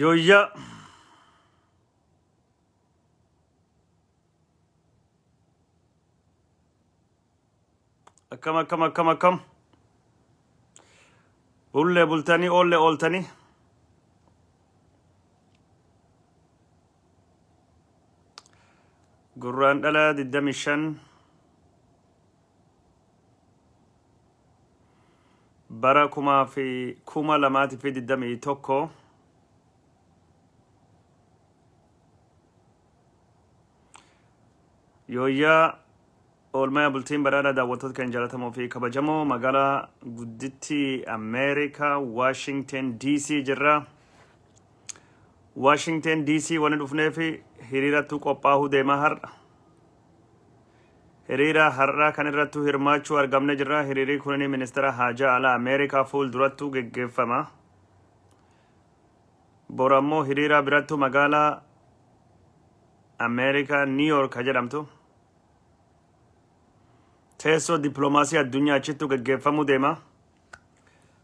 Yooyyaa. Akkam akkam akkam akkam. Bullee bultanii oolle ooltanii. Gurraan dhala 25 bara 2021. Yooyyaa, oolmaya bultiin badhaadhaa daawwattoota keenya jaallatamoo fi kabajamoo. Magaalaa guddittii Ameerikaa, Washington DC jirra. Washington DC wanni dhufneef hiriirattu qophaa'uu deemaa har'a. Hiriira har'aa kan irrattu hirmaachuu argamne jirra. Hiriirri kunini ministeera haajaa alaa Ameerikaa fuuldurattu geggeeffama. Bor ammoo hiriira birattu magaalaa Ameerikaa New York ka jedhamtu teessoo dippiloomaasii addunyaa achittu geggeeffamuu deema.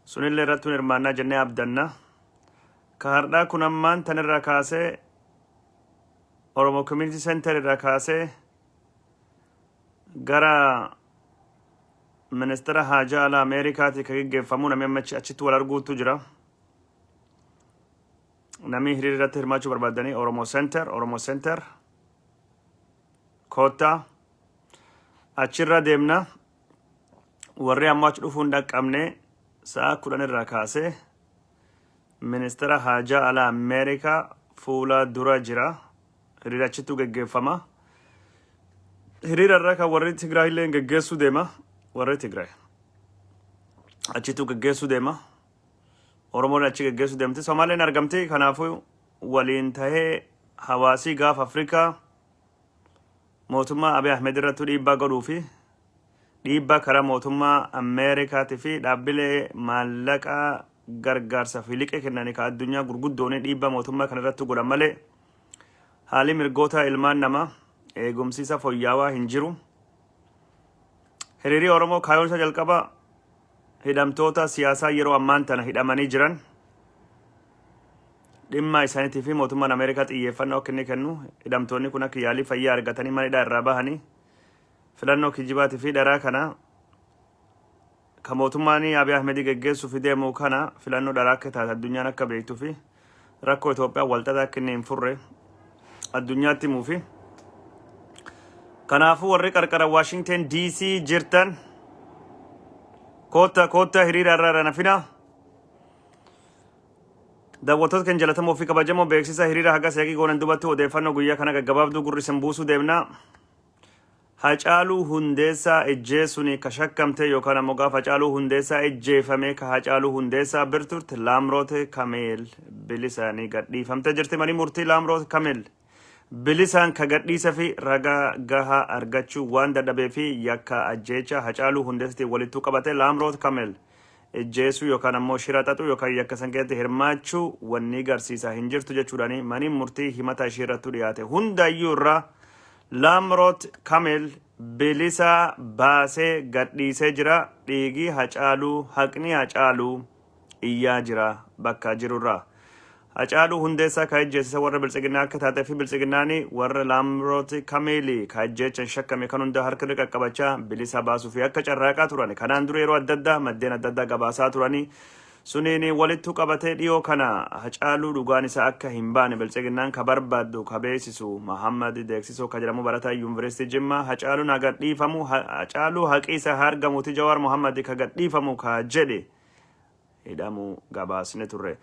Sunillee irrattu hirmaannaa jennee abdanna. Ka har'aa kun ammaan tanirraa kaasee Oromo Community Center irraa kaasee gara ministeera haajaa alaa Ameerikaatti ka geggeeffamu. Namni amma achitti wal arguutu jira. Namni hiriira irratti hirmaachuu barbaadanii Oromo Center, Oromo Center koottaa, achirra deemna. Warri ammoo achi dhufuu hin dhaqqabne sa'a 10 irraa kaasee ministeera haajaa alaa Ameerikaa fuula dura jira. Hiriira achittu geggeeffama. Hiriira irra kan warri Tigraay illee geggeessuu deema. Warri Tigraay achittu geggeessuu deema. Oromoon achi geggeessuu deemti. Somaaleen argamti. Kanaafuu waliin tahee hawaasii gaafa Afrikaa mootummaa Abiy Ahmed irrattu dhiibbaa godhuu fi dhiibbaa karaa mootummaa Ameerikaatii fi dhaabbilee maallaqaa gargaarsa fi liqii kennanii ka addunyaa gurguddoon dhiibbaa mootummaa kana irratti godhan malee haalli mirgoota ilmaan namaa eegumsiisa fooyya'aa hin jiru. Hiriirii Oromoo kaayoon isa jalqaba hidhamtoota siyaasaa yeroo ammaan tana hidhamanii jiran dhimma isaaniitii fi mootummaan Ameerikaa xiyyeeffannoo akka inni kennu, hidhamtoonni kun akka yaalii fayyaa argatanii mana hidhaa irraa bahanii, filannoo kijibaatii fi dharaa kana ka mootummaan Abiy Ahmed geggeessuuf deemu kana filannoo dharaa akka taate addunyaan akka beektuu fi rakkoo Itoophiyaa walxaxaa akka inni hin furre addunyaatti himuu fi kanaafuu warri qarqara Washington DC jirtan koottaa, koottaa, hiriira irraa irra nafina. Daawwattoota keenya jalatamoo fi kabajamoo, beeksisa hiriira haga seeqii goonan dubattu odeeffannoo guyyaa kana gaggabaabduu gurri isin buusuu deemna. Hacaaluu Hundeessaa ejjeessuun ka shakkamte yookaan ammoo gaafa Hacaaluu Hundeessaa ejjeefame ka Hacaaluu Hundeessaa bir turte Laamroot Kameel bilisaan gadhiifamte jirti. Mani murtii Laamroot Kameel bilisaan ka gadhiisa fi ragaa gahaa argachuu waan dadhabee fi yakka ajjeecha Hacaaluu Hundeessaatiin walittuu qabate Laamroot Kameel ejjeesuu yookaan ammoo shira xaxuu yookaan yakka san keessatti hirmaachuu wanni garsiisaa hin jirtu jechuudhaan mani murtii himata ishee irratti dhiyaate hundaayyuu irraa Laamroot Kameel bilisa baasee gadhiisee jira. Dhiigi Hacaaluu, haqni Hacaaluu iyyaa jira bakka jirurraa. Hacaaluu Hundeessaa ka ejjeessise warra Biltsiginnaa akka taatee fi Biltsiginnaani warra Laamroot Kameeli ka ajjeechan shakkame kan hunda harka irra qaqqabachaa bilisa baasuu fi akka carraaqaa turan kanaan dura yeroo adda addaa maddeen adda addaa gabaasaa turanii suniin walittu qabatee dhiyoo kana Hacaaluu dhugaan isaa akka hin baane Biltsiginnaan ka barbaaddu ka beeksisu Mahammad Deeksisoo ka jedhamu barataa Yuunivarsiitii Jimmaa Hacaaluun haa gadhiifamu, Hacaaluu haqi isaa haa argamuuti Jawaar Mohammad ka gadhiifamu ka jedhe hidhamuu gabaasne turre.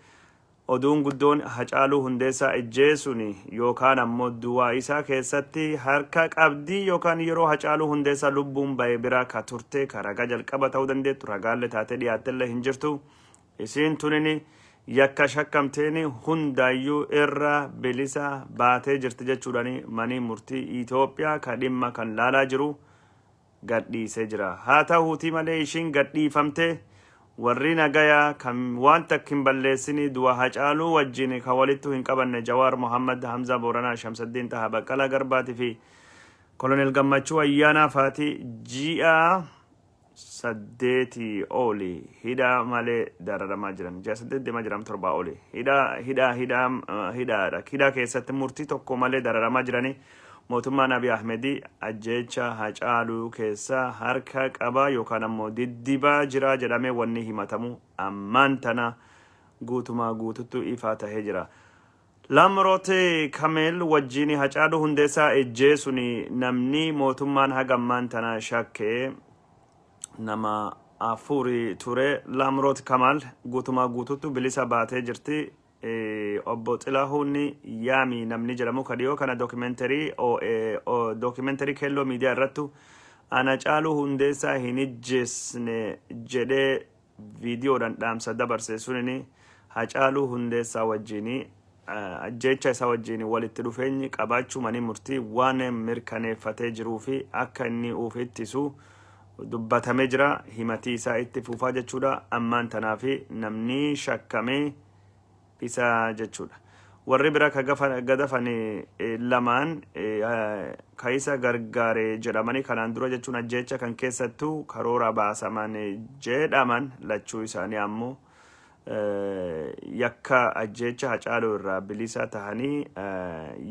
Oduun guddoon Hacaaluu Hundeessaa ejjeesuun yookaan ammoo du'aa isaa keessatti harka qabdii yookaan yeroo Hacaaluu Hundeessaa lubbuun ba'e biraa ka turte ka ragaa jalqaba ta'uu dandeettu ragaallee taatee dhiyaattellee hin jirtu. Isiin tunini yakka shakkamteen hundaayyuu irra bilisa baatee jirti jechuudhaan manii murtii Itoophiyaa ka dhimma kan laalaa jiru gadhiisee jira. Haa ta'uutii malee ishiin gadhiifamte warri nagayaa kan waan takka hin balleessinii du'a Hacaaluu wajjin kan walittuu hin qabanne Jawaar Mohammad, Hamzaa Booranaa, Shamsaddiin Taha, Baqqalaa Garbaatii fi Koloneel Gammachuu Ayyaanaa faati ji'a 8 oli hidhaa malee dararamaa jiran. Ji'a 8 deemaa jiran, 7 oli hidhaa hidhaa hidhaa hidhaadha. Hidhaa keessatti murtii tokko malee dararamaa jiranii. Mootummaan Abiy Ahmedii ajjeecha Hacaaluu keessa harka qabaa yookaan ammoo diddibaa jira jedhamee wanni himatamu ammaan tana guutumaa guututtu ifaa tahee jira. Laamroot Kameel wajjin Hacaaluu Hundeessaa ejjeesun namni mootummaan haga ammaan tana shakke nama afuri ture. Laamroot Kamaal guutumaa guututtu bilisa baatee jirti. Obbo Xilahuun Yaami namni jedhamu ka dhiyoo kana documentary Keelloo Miidiyaa irrattu ana Hacaaluu Hundeessaa hin ijjeesne jedhee viidiyoodhaan dhaamsa dabarse sunini Hacaaluu Hundeessaa wajjin, ajjeecha isaa wajjin walitti dhufeenyi qabaachuu manii murtii waan mirkaneeffatee jiruu fi akka inni uuf ittisu dubbatamee jira. Himatii isaa itti fuufaa jechuudha. Ammaan tanaa fi namni shakkamee isa jechuudha. Warri bira ka gadafan lamaan ka isa gargaare jedhamanii kanaan dura jechuun ajjeecha kan keessattuu karoora baasaman jedhaman lachuu isaanii ammoo yakka ajjeecha Hacaaluu irraa bilisa tahanii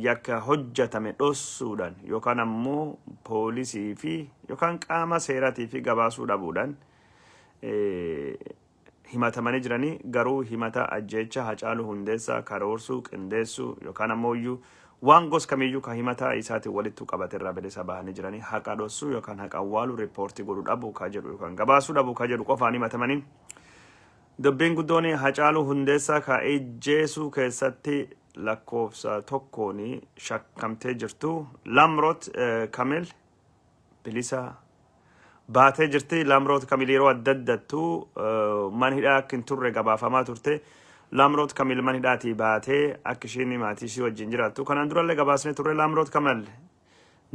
yakka hojjetame dhossuudhaan yookaan ammoo poolisii fi yookaan qaama seeratii fi gabaasuu dhabuudhaan himatamanii jiranii. Garuu himata ajjeecha Hacaaluu Hundeessaa karoorsuu, qindeessuu yookaan ammoo iyyuu waan gos kamiyyuu ka himataa isaatiin walitti qabate irraa bilisa bahanii jiranii. Haqa dhossuu yookaan haqa awwaaluu, riippoortii godhuu dhabu ka jedhu yookaan gabaasuu dhabu ka jedhu qofaan himatamanii. Dubbiin guddoon Hacaaluu Hundeessaa ka ijjeesuu keessatti lakkoofsa tokkoon shakkamtee jirtu Lamroot Kamil bilisa baatee jirti. Lamroot Kamil yeroo adda addattu mana hidhaa akka hin turre gabaafamaa turte. Lamroot Kamil mana hidhaatii baatee akka isheen maatii ishii wajjin jiraattu kanaan durallee gabaasnee turre. Lamroot Kamal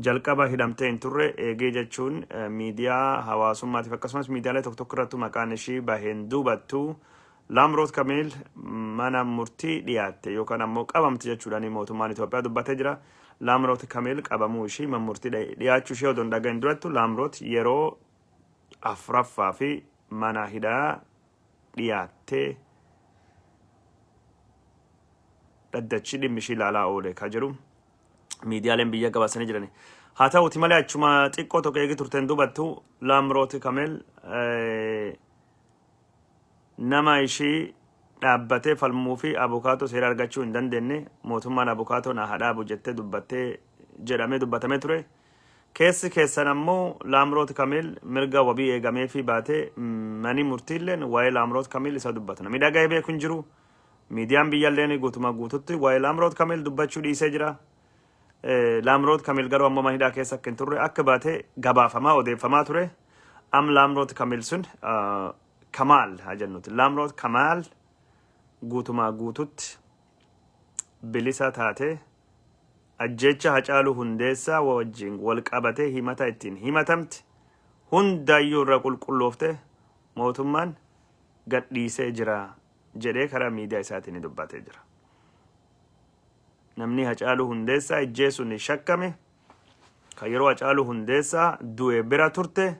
jalqaba hidhamtee hin turre. Eegee jechuun miidiyaa hawaasummaatiif akkasumas miidiyaalee tokko tokko irrattu maqaan ishii baheen duubattu Laamroot Kamiil mana murtii dhiyaatte yookaan ammoo qabamte jechuudhaan mootummaan Itoophiyaa dubbatee jira. Laamroot Kamiil qabamuu ishii, mana murtii dhiyaachuu ishee odoo hin dhagahin durattu Laamroot yeroo afuraffaa fi mana hidhaa dhiyaattee dhaddachi dhimmi ishii ilaalaa oole ka jedhu miidiyaaleen biyya gabaasanii jirani. Haa ta'uti malee achuma xiqqoo tokko eegi turteen dubattu Laamroot Kameel nama ishii dhaabbatee falmuu fi abukaatoo seera argachuu hin dandeenye, mootummaan abukaatoo na haa dhaabu jettee dubbattee jedhamee dubbatamee ture. Keessi keessan ammoo Laamroot Kamil mirga wabii eegamee fi baatee mani murtiilleen waa'ee Laamroot Kamil isa dubbatu. Namni dhaga'ee beeku hin jiru. Miidiyaan biyyalleen guutumaa guututti waa'ee Laamroot Kamil dubbachuu dhiisee jira. Laamroot Kamil garuu ammoo mana hidhaa keessa akka hin turre, akka baatee gabaafamaa odeeffamaa ture. Am Laamroot Kamil sun, Kamaal haa jennuti. Laamroot Kamaal guutumaa guututti bilisa taatee ajjeecha Hacaaluu Hundeessaa wajjin wal qabatee himata ittiin himatamte hundaayyuu irra qulqulloofte mootummaan gadhiisee jira jedhee karaa miidiyaa isaatiin dubbatee jira. Namni Hacaaluu Hundeessaa ijjeesuun shakkame, kan yeroo Hacaaluu Hundeessaa du'e bira turte,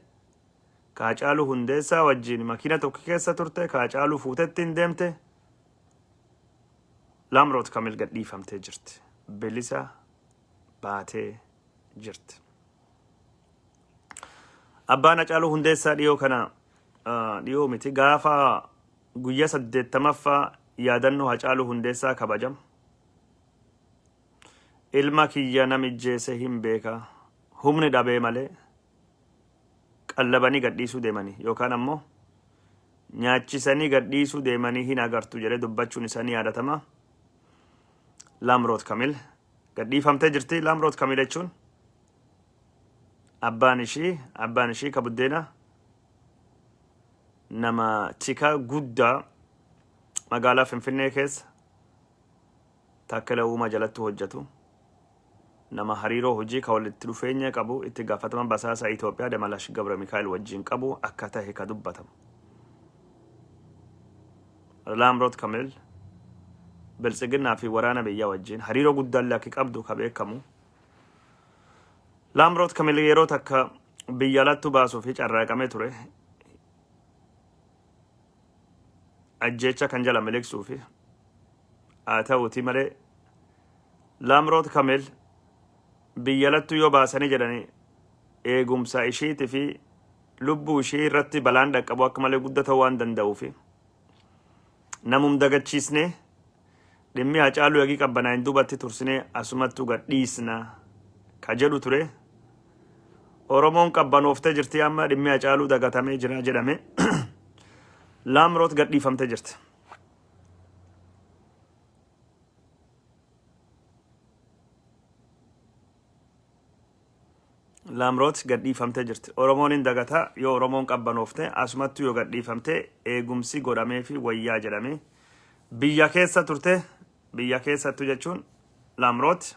ka Hacaaluu Hundeessaa wajjin makiina tokko keessa turte, ka Hacaaluu fuutetti hin deemte, Laamroot Kamil gadhiifamtee jirti. Bilisa baatee jirti. Abbaan Hacaaluu Hundeessaa dhiyoo kana, dhiyoo miti, gaafa guyyaa 80ffaa yaadannoo Hacaaluu Hundeessaa kabajam. Ilma kiyya namijjeese hin beeka, humni dhabee malee qallabanii gadhiisuu deemanii yookaan ammoo nyaachisanii gadhiisuu deemanii hin agartu jedhee dubbachuun isaanii yaadatama. Laamroot Kamil gadhiifamtee jirti. Laamroot Kamil jechuun abbaan ishii ka buddeena nama tika guddaa magaalaa Finfinnee keessa Taakkala Uumaa jalatti hojjetu, nama hariiroo hojii ka walitti dhufeenya qabu itti gaafatama basaasa Itoophiyaa Damalash Gabra Mikaa'el wajjin qabu akka tahe ka dubbatamu. Laamroot Kamil Biltsiginnaa fi waraana biyyaa wajjin hariiroo guddaallee akka qabdu ka beekamu. Laamroot Kamil yeroo takka biyya alattu baasuu fi carraaqamee ture. Ajjeecha kan jala miliqsuufi haa ta'uuti malee Laamroot Kamil biyya lattuu yoo baasanii jedhanii eegumsa ishiitii fi lubbuu ishii irratti balaan dhaqqabu akka malee guddaa ta'uu waan danda'uufi namum dagachiisnee dhimmi Hacaaluu eegii qabbanaa'in duubatti tursinee asumattuu gad dhiisna ka jedhu ture. Oromoon qabbanooftee jirti amma dhimmi Hacaaluu dagatamee jira jedhame. Laamroot gad dhiifamtee jirti. Laamroot gad dhiifamtee jirti. Oromoon hin dagata yoo Oromoon qabbanoofte asumattuu yoo gad dhiifamte eegumsi godhamee fi wayyaa jedhame. Biyya keessa turte biyya keessattu jechuun Laamroot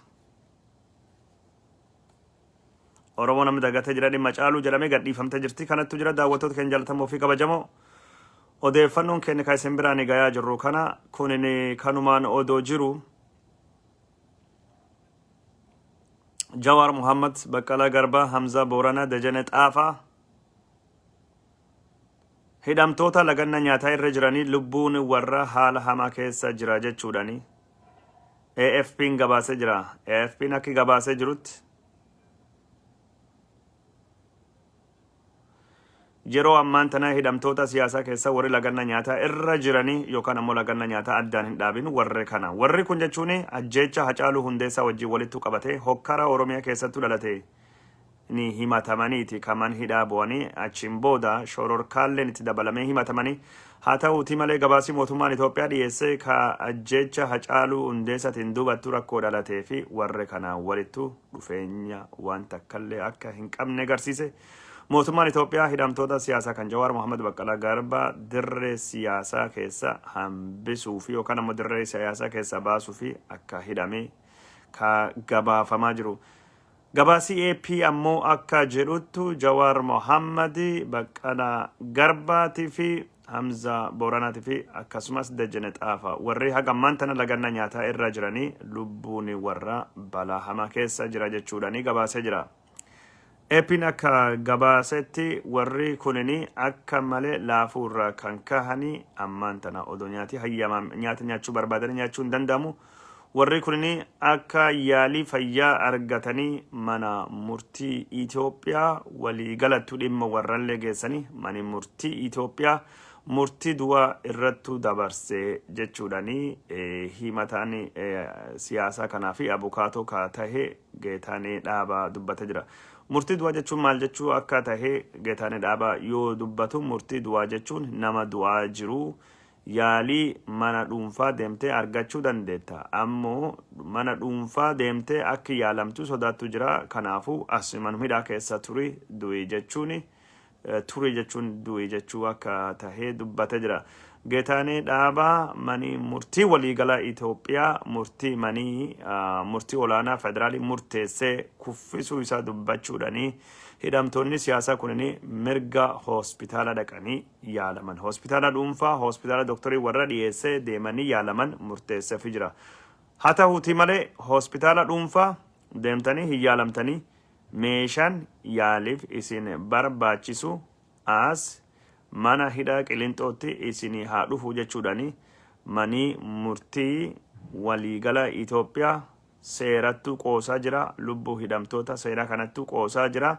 Oromoo namni dagatee jira dhimma caaluu jedhamee gad dhiifamtee jirti. Kanattu jira daawwattoota keenya jaallatamoo fi kabajamoo. Odeeffannoon keenya kan isin biraan gayaa jirru kana kunin kanumaan odoo jiru Jawaar Muhammad, Baqqalaa Garbaa, Hamzaa Booranaa, Dajane Xaafaa hidhamtoota laganna nyaataa irra jiranii lubbuun warra haala hamaa keessa jira jechuudhani AFP'n gabaasee jira. AFP'n akka gabaasee jirutti Yeroo ammaan tana hidhamtoota siyaasaa keessa warri laganna nyaataa irra jiranii yookaan ammoo laganna nyaataa addaan hin dhaabin warri kana. Warri kun jechuun ajjeecha Hacaaluu Hundeessaa wajjin walittu qabatee hokkara Oromiyaa keessattu dhalate ni himatamaniiti kaman hidhaa bu'anii achiin booda shororkaalleen itti dabalamee himatamanii haa ta'uutii malee gabaasii mootummaan Itoophiyaa dhiyeesse ka ajjeecha Hacaaluu Hundeessaatiin duubattu rakkoo dhalatee fi warri kanaan walittu dhufeenya waan takkallee akka hin qabne garsiise. Mootummaan Itoophiyaa hidhamtoota siyaasaa kan Jawaar Mohaammed Baqqalaa Garbaa dirree siyaasaa keessa hambisuu fi yookaan ammoo dirree siyaasaa keessa baasuu fi akka hidhame ka gabaafamaa jiru. Gabaasii AP ammoo akka jedhuttu Jawaar Mohaammed Baqqalaa Garbaatii fi Hamza Booranaatii fi akkasumas Dejene Xaafa warri haga ammaan tana laganna nyaataa irra jiranii lubbuun warra balaa hamaa keessa jira jechuudhaanii gabaasee jira. APn akka gabaasetti warri kunini akka malee laafuu irraa kan kahanii ammaan tana odoo nyaati hayyamaa nyaata nyaachuu barbaadanii nyaachuu hin danda'amu. Warri kunini akka yaalii fayyaa argatanii mana murtii Itoophiyaa walii galattu dhimma warrallee geessanii mani murtii Itoophiyaa murtii du'aa irrattu dabarse jechuudhani himataan siyaasaa kanaa fi abukaatoo ka tahe Geetaanee Dhaabaa dubbate jira. Murtii du'aa jechuun maal jechuu akka tahe Geetaanee Dhaabaa yoo dubbatu murtii du'aa jechuun nama du'aa jiru yaalii mana dhuunfaa deemtee argachuu dandeetta. Ammoo mana dhuunfaa deemtee akki yaalamtu sodaattu jira. Kanaafuu as manuma hidhaa keessa turi du'i jechuun turi jechuun du'i jechuu akka tahee dubbate jira. Geetaanee Dhaabaa manii murtii waliigalaa Itoophiyaa murtii manii murtii olaanaa federaalii murteessee kuffisuu isaa dubbachuudhanii hidhamtoonni siyaasaa kunini mirga hospitaala dhaqanii yaalaman. Hospitaala dhuunfaa hospitaala doktorii warra dhiyeessee deemanii yaalaman murteesseefi jira. Haa ta'uutii malee hospitaala dhuunfaa deemtanii hin yaalamtanii Meeshaan yaaliif isin barbaachisu as mana hidhaa Qilinxootti isinii haa dhufu jechuudhani manii murtii waliigala Itoophiyaa seerattu qoosaa jira, lubbuu hidhamtoota seeraa kanattu qoosaa jira.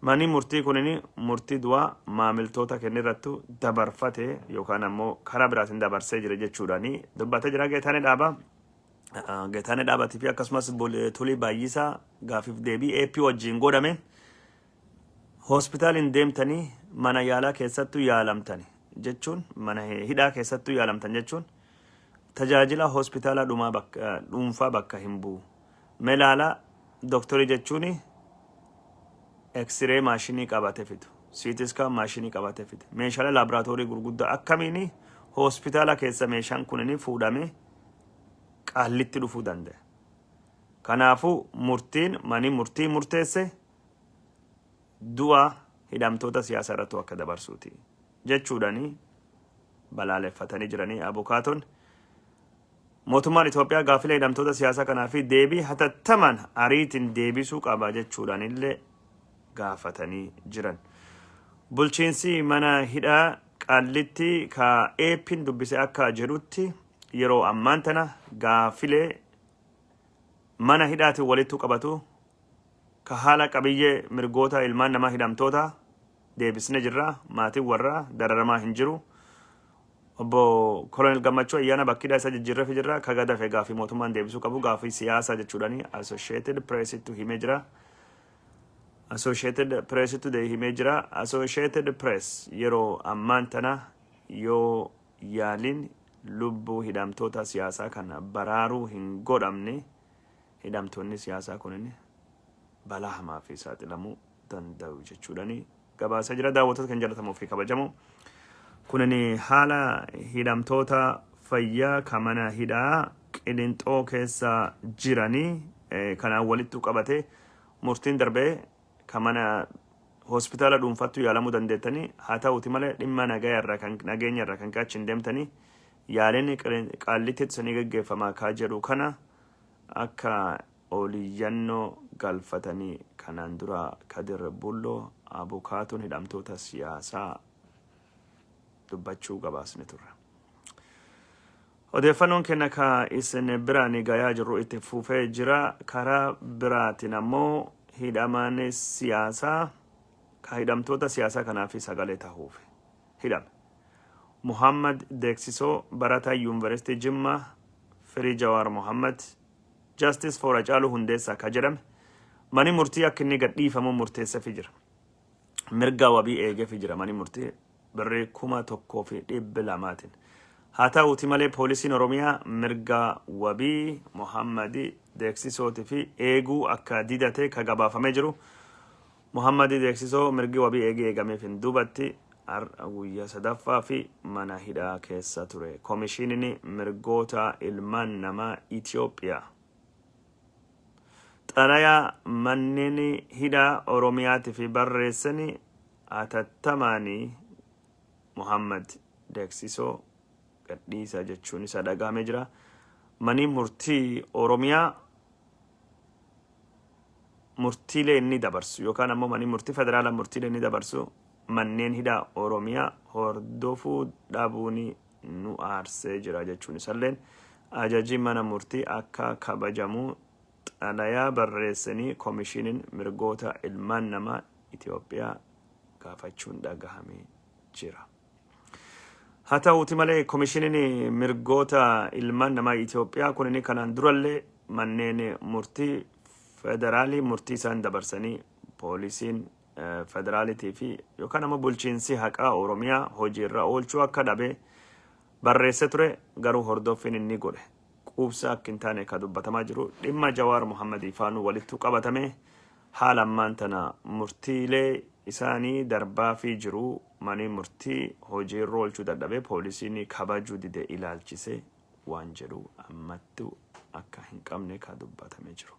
Manii murtii kunini murtii du'aa maamiltoota kennirrattu dabarfate yookaan ammoo karaa biraatiin dabarsee jira jechuudhani dubbatee jira Geetaanee Dhaabaa. Geetaanee Dhaabatii fi akkasumas Tulii Baay'isaa gaafiif deebii AP wajjin godhame hospitaaliin deemtanii mana yaalaa keessattuu yaalamtani jechuun mana hidhaa keessattuu yaalamtan jechuun tajaajila hospitaala dhumaa bakka dhuunfaa bakka hin bu'u. Melaala doktorii jechuun X-ray maashinii qabate fidu. CT scan maashinii qabate fidu. Meeshaalee laaboraatoorii gurguddaa akkamiin hospitaala keessa meeshaan kunini fuudhamee qaallitti dhufuu danda'a. Kanaafuu murtiin mani murtii murteesse du'a hidhamtoota siyaasaa irratti akka dabarsuuti jechuudhani balaaleffatanii jiranii abukaatoon. Mootummaan Itoophiyaa gaafilee hidhamtoota siyaasaa kanaa fi deebii hatattamaan ariitiin deebisuu qaba jechuudhaan illee gaafatanii jiran. Bulchiinsi mana hidhaa Qaallitti ka AP'n dubbise akka jedhutti, yeroo ammaan tana gaafilee mana hidhaatiin walittu qabatu ka haala qabiyyee mirgoota ilmaan namaa hidhamtoota deebisne jirra. Maatiin warraa dararamaa hin jiru. Obbo Kolonel Gammachuu Ayyaana bakkiidhaa isa jijjiirreefi jirra. Ka gadafe gaafii mootummaan deebisuu qabu gaafii siyaasaa jechuudhaani Associated Pressittu himee jira. Associated Pressittu himee jira. Associated Press yeroo ammaan tana yoo yaaliin lubbuu hidhamtoota siyaasaa kana baraaruu hin godhamne, hidhamtoonni siyaasaa kunin balaa hamaa fi saaxilamuu danda'u jechuudhaani gabaasa jira. Daawwattoota kan jaallatamoo fi kabajamoo, kunin haala hidhamtoota fayyaa ka mana hidhaa Qilinxoo keessa jiranii kanaan walittu qabate murtiin darbee ka mana hospitaala dhuunfattu yaalamuu dandeettanii, haa ta'uti malee dhimma nagaya irraa kan nageenya irraa kan ka'e achi hin deemtanii, yaaliin Qaallittiitti sanii gaggeeffamaa kaa jedhu kana akka oliyyannoo galfatanii kanaan dura Kadir Bulloo abukaatuun hidhamtoota siyaasaa dubbachuu gabaasne turre. Odeeffannoon kenna ka isin biraan gayaa jirru itti fufee jira. Karaa biraatiin ammoo hidhamaan siyaasaa ka hidhamtoota siyaasaa kanaaf sagalee tahuuf hidhame. Muhammad Deeksisoo, barataa Yuunivarsiitii Jimmaa, Free Jawaar Muhammad, Justice for Hacaaluu Hundeessaa ka jedhame mani murtii akka inni gadhiifamu murteesseefi jira. Mirga wabii eegeefi jira mani murtii birrii 1,200tiin. Haa ta'uuti malee poolisiin Oromiyaa mirga wabii Muhammad Deeksisootii fi eeguu akka didate ka gabaafamee jiru. Muhammad Deeksisoo mirgi wabii eegee eegameef hin duubatti har'a guyyaa sadaffaa fi mana hidhaa keessa ture. Koomishiniin mirgoota ilmaan namaa Itoophiyaa xalayaa manneen hidhaa Oromiyaatiif barreessanii atattamaanii Muhammad Deeksisoo gadhiisa jechuun isa dhagahamee jira. Mani murtii Oromiyaa murtiilee inni dabarsu yookaan ammoo mani murtii federaalaa murtiilee inni dabarsu manneen hidhaa Oromiyaa hordofuu dhabuun nu aarsee jira jechuun isalleen ajaji mana murtii akka kabajamu xalayaa barreessanii koomishiniin mirgoota ilmaan namaa Itoophiyaa gaafachuun dhagahamee jira. Haa ta'uuti malee koomishiniin mirgoota ilmaan namaa Itoophiyaa kun kanaan durallee manneen murtii federaalii murtii isaan dabarsanii poolisiin federaalitii fi yookaan ammoo bulchiinsi haqaa Oromiyaa hojiirra oolchuu akka dhabe barreesse ture. Garuu hordoffiin inni godhe quubsa akka hin taane ka dubbatamaa jiru. Dhimma Jawaar Muhammadii faanuu walittu qabatame haala ammaan tana murtiilee isaanii darbaa fi jiru manii murtii hojiirra oolchuu dadhabee poolisiin kabajuu dide ilaalchise waan jedhu ammattu akka hin qabne ka dubbatamee jiru.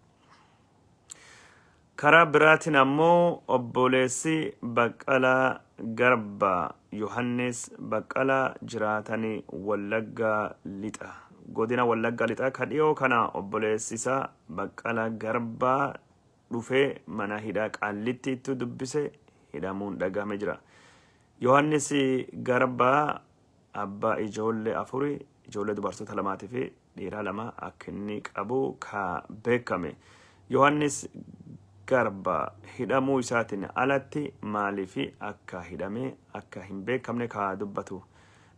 Karaa biraatiin ammoo obboleessi Baqqalaa Garbaa, Yohannes Baqqalaa, jiraatanii Wallaggaa Lixa, godina Wallaggaa Lixaa ka dhiyoo kana obboleessi isaa Baqqalaa Garbaa dhufee mana hidhaa Qaallittiitti dubbise hidhamuun dhagahame jira. Yohannis Garbaa abbaa ijoollee afuri, ijoollee dubartoota lamaatii fi dhiiraa lama akka inni qabu ka beekame. Yohannis Garba hidhamuu isaatiin alatti maaliif akka hidhame akka hin beekamne ka dubbatu.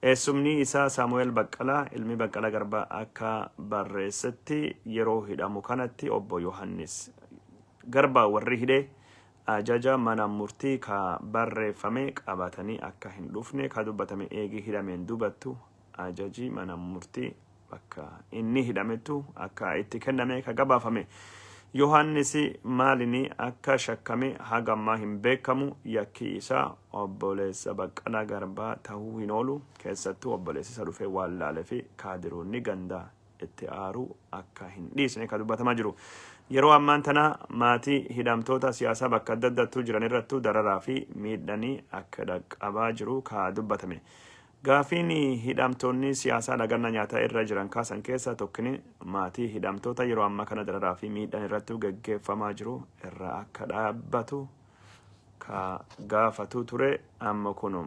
Eessumni isaa Saamu'eel Baqqalaa, ilmi Baqqalaa Garbaa, akka barreessetti yeroo hidhamu kanatti obbo Yohannis Garbaa warri hidhe ajaja mana murtii ka barreeffame qabatanii akka hin dhufne ka dubbatame. Eegii hidhameen dubattu ajaji mana murtii bakka inni hidhamettu akka itti kenname ka gabaafame. Yohaannis maalini akka shakkame haga ammaa hin beekamu. Yakki isaa obboleessa Baqqalaa Garbaa tahuu hin oolu. Keessattuu obboleessi isa dhufee waan laalee fi kaadiroonni gandaa itti aaruu akka hin dhiisne ka dubbatamaa jiru. Yeroo ammaan tana maatii hidhamtoota siyaasaa bakka adda addaattuu jiran irrattuu dararaa fi miidhanii akka dhaqqabaa jiru ka dubbatame. Gaafiin hidhamtoonni siyaasaa laganna nyaataa irra jiran kaasan keessaa tokkini maatii hidhamtoota yeroo ammaa kana dararaa fi miidhaan irrattuu geggeeffamaa jiru irraa akka dhaabbatu ka gaafatu ture. Amma kunu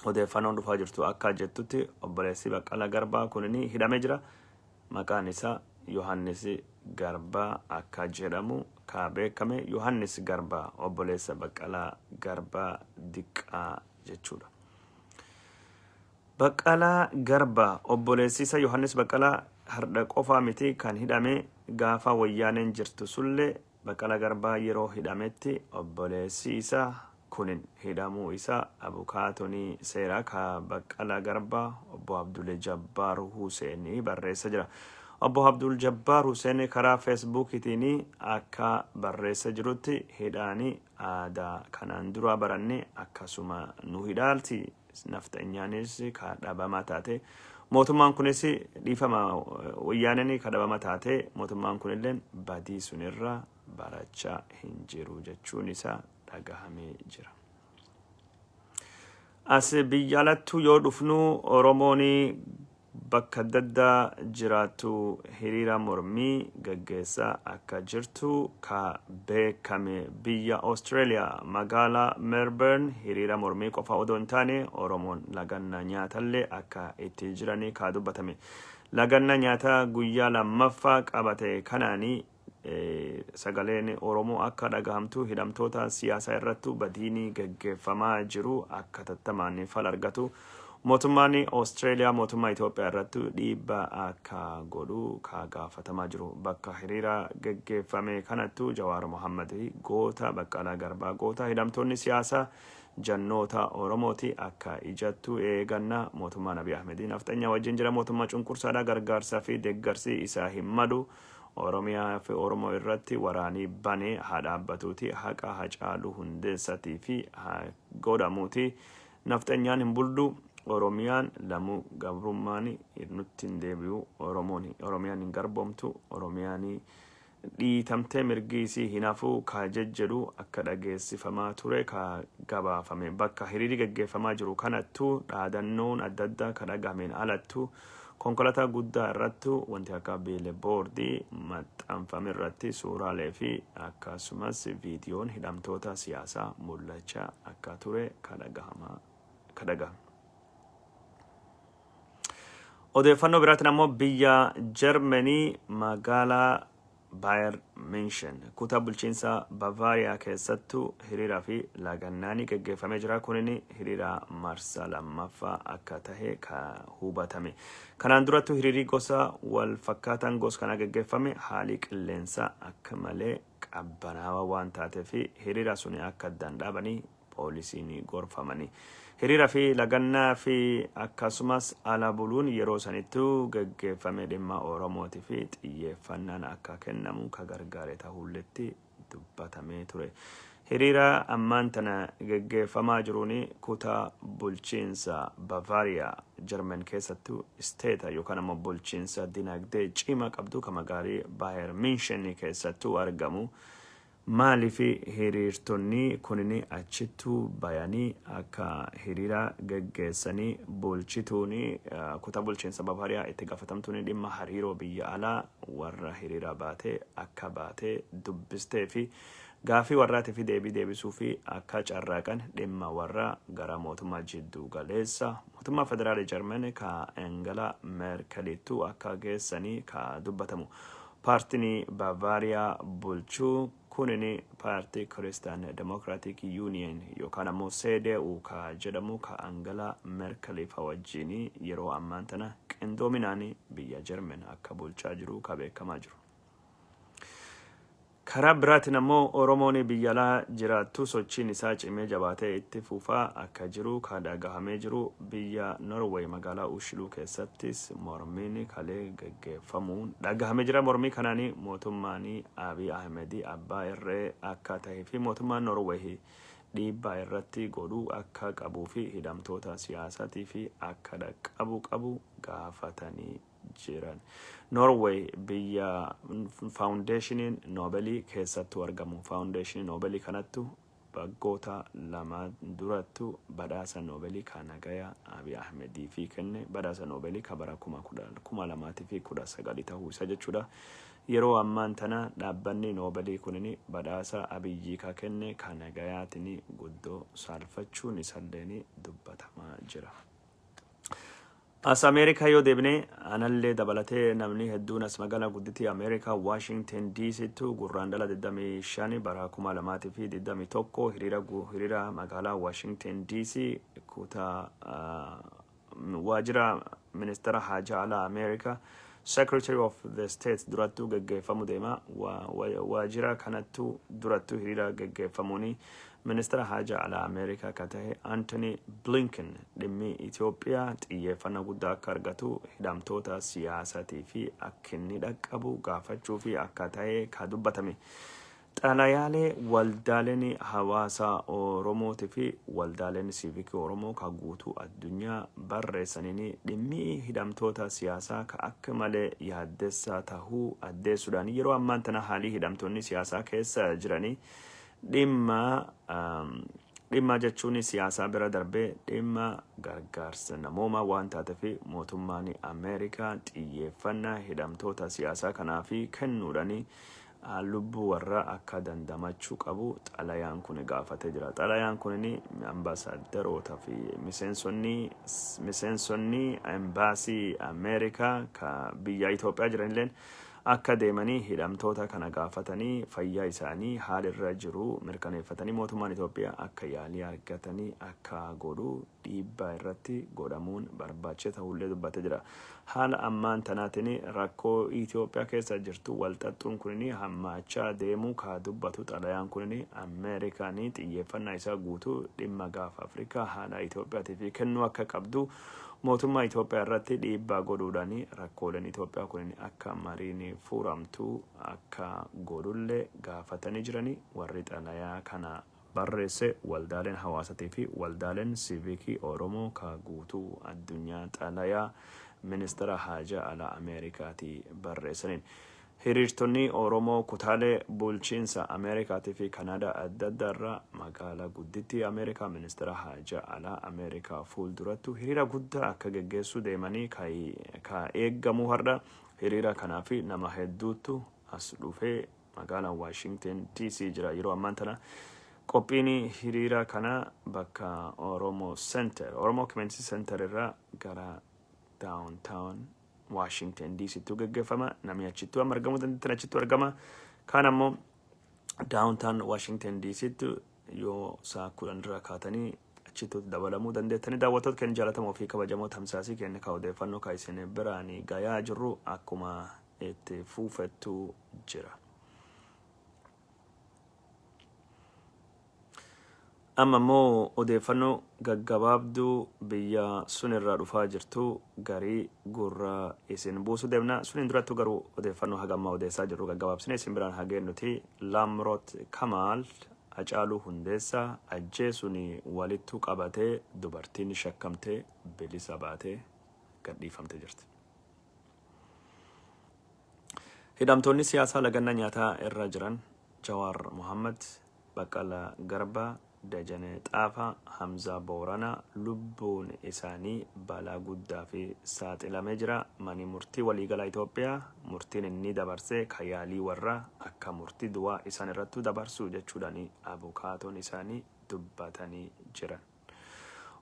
Odeeffannoon dhufaa jirtu akka jettutti obboleessi Baqqalaa Garbaa kunin hidhamee jira. Maqaan isaa Yohaannis Garbaa akka jedhamu ka beekame. Yohaannis Garbaa obboleessa Baqqalaa Garbaa diqqaa jechuudha. Baqqalaa Garbaa obboleessi isa Yohaannis Baqqalaa hardha qofaa miti kan hidhame. Gaafa Wayyaaneen jirtu sullee Baqqalaa Garbaa yeroo hidhametti obboleessi isaa kunin hidhamuu isaa abukaatoni seeraa ka Baqqalaa Garbaa obbo Abdul Jabbaar Huseen barreessa jira. Obbo Abdul Jabbaar Huseen karaa Feesbuukiitiin akka barreessa jirutti, hidhaani aadaa kanaan dura baranne akkasuma nu hidhaalti, nafxanyaanis ka dhabama taate, mootummaan kunis, dhiifama, Wayyaaneen ka dhabama taate, mootummaan kunilleen badii sunirra barachaa hin jiru jechuun isaa dhagahamee jira. As biyya alattuu yoo dhufnu, Oromoon bakka adda addaa jiraattu hiriira mormii gaggeessaa akka jirtu ka beekame. Biyya Australia magaalaa Melbourne hiriira mormii qofa odoo hin taane Oromoon laganna nyaatallee akka itti jiranii ka dubbatame. Laganna nyaataa guyyaa lammaffaa qabate kanaanii sagaleen Oromoo akka dhagahamtu, hidhamtoota siyaasaa irrattu badiinii gaggeeffamaa jiru akka tattamaan fal argatu, mootummaan Australia mootummaa Itoophiyaa irrattu dhiibbaa akka godhu ka gaafatamaa jiru. Bakka hiriira gaggeeffame kanattu Jawaar Mohammad goota, Baqqalaa Garbaa goota, hidhamtoonni siyaasaa jannoota Oromooti, akka ijattu eeganna, mootummaan Abiy Ahmedii nafxanyaa wajjin jira, mootummaa cunqursaadha, gargaarsaa fi deeggarsi isaa hin malu, Oromiyaa fi Oromoo irratti waraanii bane haa dhaabbatuuti, haqa Hacaaluu Hundeessatii fi haa godhamuuti, nafxanyaan hin buldu, Oromiyaan lamuu gabrummaan nutti hin deebi'u, Oromoon Oromiyaan hin garboomtu, Oromiyaan dhiitamtee mirgi isii hin hafu ka jejjedhu akka dhageessifamaa ture ka gabaafame. Bakka hiriirri gaggeeffamaa jiru kanattu dhaadannoon adda addaa ka dhagahameen alattu konkolaataa guddaa irrattu wanti akka billboardii maxxanfame irratti suuraalee fi akkasumas viidiyoon hidhamtoota siyaasaa mul'achaa akka ture ka dhagahama ka dhagahame. Odeeffannoo biraatiin ammoo biyya Jarmanii magaalaa Bayer München kutaa bulchiinsa Bavaariyaa keessattuu hiriiraa fi lagannaanii gaggeeffamee jira. Kunin hiriira marsaa lammaffaa akka tahe ka hubatame. Kanaan durattu hiriirii gosa wal fakkaataan gosa kanaa gaggeeffame haalii qilleensaa akka malee qabbanaawaa waan taateef hiriira suni akka addaan dhaabanii poolisiin gorfamanii. Hiriira fi lagannaa fi akkasumas ala buluun yeroo sanittuu gaggeeffame dhimma Oromootii fi xiyyeeffannaan akka kennamu ka gargaare ta'ulletti dubbatamee ture. Hiriira ammaan tana gaggeeffamaa jiruun kutaa bulchiinsa Bavaariyaa Jarman keessattuu isteeta yookaan ammoo bulchiinsa dinagdee cimaa qabdu ka magaalii Baayer Minshen keessattuu argamu. Maaliif hiriirtonni kunin achittuu bayanii akka hiriira geggeessanii bulchituun kutaa bulchiinsa Bavaariyaa itti gaafatamtuun dhimma hariiroo biyya alaa warra hiriira baatee akka baatee dubbistee fi gaafii warraatii fi deebii deebisuu fi akka carraaqan dhimma warra gara mootummaa jidduu galeessa mootummaa federaalii Jarman ka Angela Merkelittuu akka geessanii ka dubbatamu. Paartiin Bavaariyaa bulchuu kunin paartii Christian Democratic Union yookaan ammoo CDU ka jedhamu ka Angela Merkel fa wajjin yeroo ammaan tana qindoominaan biyya Jarman akka bulchaa jiru ka beekamaa jiru. Karaa biraatiin ammoo Oromoon biyya alaa jiraattu sochiin isaa cimee jabaatee itti fufaa akka jiru ka dhagahamee jiru. Biyya Norway magaalaa Ushiluu keessattis mormiin kalee geggeeffamuun dhagahamee jira. Mormii kanaan mootummaan Abiy Ahmed abbaa irree akka ta'ee fi mootummaan Norway dhiibbaa irratti godhuu akka qabuu fi hidhamtoota siyaasaatii fi akka dhaqqabu qabu gaafatanii jiran. Norway biyya faawundeeshiniin Noobelii keessattuu argamu. Faawundeeshinii Noobelii kanattu waggoota 2 durattu badhaasa Noobelii ka nagaya Abiy Ahmedii fi kenne, badhaasa Noobelii ka bara 2019 ta'uu isa jechuudha. Yeroo ammaan tana dhaabbanni Noobelii kunin badhaasa Abiyyii ka kenne ka nagayaatiin guddoo saalfachuun isalleen dubbatamaa jira. As Ameerikaa yoo deebine, anallee dabalatee namni hedduun as magaalaa gudditii Ameerikaa Washington DCttu Gurraandhala 25 bara 2021 hiriira magaalaa Washington DC kutaa waajjira ministeera haajaa alaa Ameerikaa, Secretary of the State, durattuu geggeeffamu deema. Waajjira kanattu durattuu hiriira geggeeffamuuni ministeera haajaa alaa Ameerikaa ka tahe Antony Blinken dhimmi Itoophiyaa xiyyeeffannaa guddaa akka argatu, hidhamtoota siyaasatii fi akka inni dhaqqabu gaafachuu fi akka ta'e ka dubbatame. Xalayaalee waldaaleen hawaasa Oromootii fi waldaaleen siivikii Oromoo ka guutuu addunyaa barreessaniin dhimmi hidhamtoota siyaasaa ka akka malee yaaddessaa tahuu addeessuudhaan, yeroo ammaan tana haalii hidhamtoonni siyaasaa keessa jiranii dhimma jechuun siyaasaa bira darbee dhimma gargaarsa namoomaa waan taateef, mootummaan Ameerikaa xiyyeeffannaa hidhamtoota siyaasaa kanaaf kennuudhaan lubbuu warra akka dandamachuu qabu xalayaan kun gaafatee jira. Xalayaan kun ambaasaadaroota fi miseensonni embaasii Ameerikaa ka biyya Itoophiyaa jiranilleen akka deemanii hidhamtoota kana gaafatanii, fayyaa isaanii haala irra jiru mirkaneeffatanii, mootummaan Itoophiyaa akka yaalii argatanii akka godhu dhiibbaa irratti godhamuun barbaachisa ta'ullee dubbatee jira. Haala ammaan tanaatiin rakkoo Itoophiyaa keessa jirtu walxaxxuun kunin hammaachaa deemuu ka dubbatu xalayaan kunin, Ameerikaan xiyyeeffannaa isaa guutuu dhimma Gaafa Afrikaa haala Itoophiyaatiif kennuu akka qabdu, mootummaa Itoophiyaa irratti dhiibbaa godhuudhaan rakkooleen Itoophiyaa kunin akka mariin furamtu akka godhullee gaafatanii jiranii. Warri xalayaa kana barreesse waldaaleen hawaasatii fi waldaaleen siivikii Oromoo ka guutuu addunyaa xalayaa ministeera haajaa alaa Ameerikaatii barreessaniin. Hiriirtonni Oromoo kutaalee bulchiinsa Ameerikaatii fi Kanaadaa adda addaa irraa magaalaa guddittii Ameerikaa ministeera haajaa alaa Ameerikaa fuuldurattu hiriira guddaa akka geggeessuu deemanii ka eeggamu har'a. Hiriira kanaaf nama hedduutu as dhufee magaalaa Washington DC jira. Yeroo ammaan tana qophiin hiriira kana bakka Oromo Center, Oromo Community Center irraa gara downtown Washington DCttu geggeeffama. Namni achittuu amma argamuu dandeettan achittuu argama. Kaan ammoo downtown Washington DCttu yoo sa'a 10 irraa kaatanii achittuu dabalamuu dandeettanii. Daawwattoota keenya jaalatamoo fi kabajamoo, tamsaasii keenya ka odeeffannoo ka isin biraan gayaa jirru akkuma itti fuufettu jira. Amma immoo odeeffannoo gaggabaabduu biyya sun irraa dhufaa jirtu garii gurra isin buusuu deemna. Suniin durattu garuu odeeffannoo haga ammaa odeessaa jirru gaggabaabsine isin biraan hageennuti. Laamroot Kamaal Hacaaluu Hundeessaa ajjeesuun walittu qabatee dubartiin shakkamtee bilisa baatee gadhiifamtee jirti. Hidhamtoonni siyaasaa lagannaa nyaataa irra jiran Jawaar Mohammad, Baqqalaa Garbaa, Dajanee Xaafaa, Hamzaa Booranaa lubbuun isaanii balaa guddaa fi saaxilamee jira. Mani murtii waliigalaa Itoophiyaa murtiin inni dabarse ka yaalii warraa akka murtii du'aa isaan irrattuu dabarsu jechuudhaan abukaatoon isaanii dubbatanii jiran.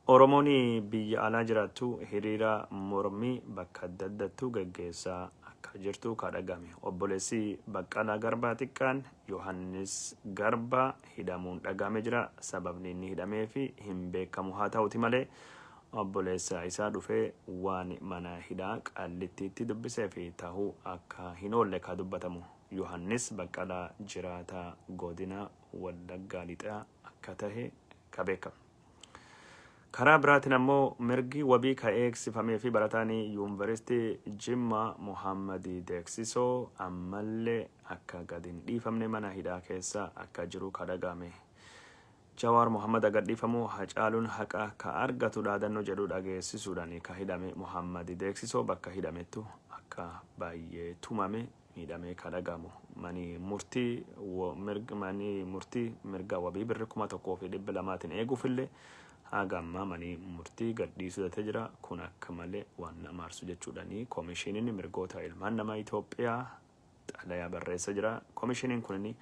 Oromoon biyya alaa jiraattu hiriira mormii bakka adda addattuu geggeessaa akka jirtu ka dhagahame. Obboleessi Baqqalaa Garbaa xiqqaan Yohannis Garbaa hidhamuun dhagahame jira. Sababni inni hidhameef hin beekamu, haa ta'uti malee obboleessa isaa dhufee waan mana hidhaa Qaallittiitti dubbiseef tahuu akka hin oolle ka dubbatamu. Yohannis Baqqalaa jiraataa godina Wallaggaa Lixaa akka tahe ka beekamu. Karaa biraatiin ammoo mirgi wabii ka eegsifamee fi barataan Yuunivarsiitii Jimmaa Muhammad Deeksisoo ammallee akka gad hin dhiifamne, mana hidhaa keessa akka jiru ka dhagahame. Jawaar Muhammad gadhiifamuu, Hacaaluun haqa ka argatu dhaadannoo jedhu dhageessisuudhaan ka hidhame Muhammad Deeksisoo bakka hidhamettu akka baay'ee tumame, miidhamee ka dhagahamu. Mani murtii mirga wabii birri 1,200n eeguufillee haga ammaa mani murtii gadhiisuu datee jira. Kun akka malee waan nama aarsu jechuudhaani koomishiniin mirgoota ilmaan namaa Itoophiyaa Xalayaa barreessa jira. Komishiniin kunin